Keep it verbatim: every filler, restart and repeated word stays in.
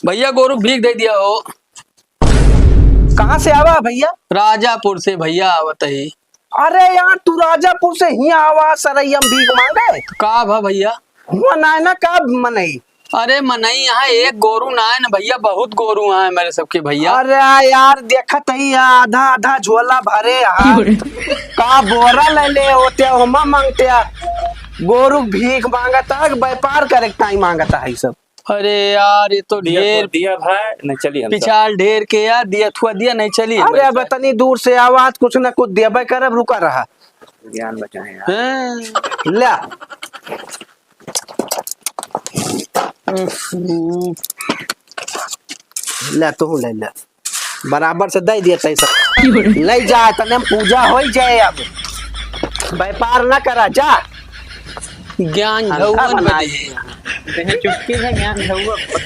भइया, गोरू भीख दइ दिया हो। कहाँ से आवा भइया? राजापुर से भइया आवत ही। अरे यार, तू राजापुर से हियाँ आवा सरैया में भीख माँगे? का भा भइया? हुआँ नाहीं ना, का मनई? अरे मनई, यहाँ एक गोरू नाहीं ना भइया, बहुत गोरू हैं मेरे सबके भइया। अरे यार, देखत ही आधा आधा झोला भरे हैं। का बोरा लइ ले होते, हुआँ माँगते हैं। गोरू भीख माँगत है, व्यापार करे के टाइम माँगत है ई सब। अरे यार, ये तो दिया ढेर तो दिया भाई, नहीं चली हम सब। पिछाल ढेर के यार, दिया थुआ दिया, नहीं चली हम अरे, अब सब। इतनी दूर से आवाज, कुछ ना कुछ देबे करब, रुका रहा। ज्ञान बचाए यार। हैं? ल्या। ल्या, तू ले ले। बराबर से दइ दिया तैसा। ले जा, तने पूजा होइ जाए अब। व्यापार ना करा, जा। ज्ञान धंधा झउवन बनाए। बदे। कहीं चुटकी है ज्ञान झउआ।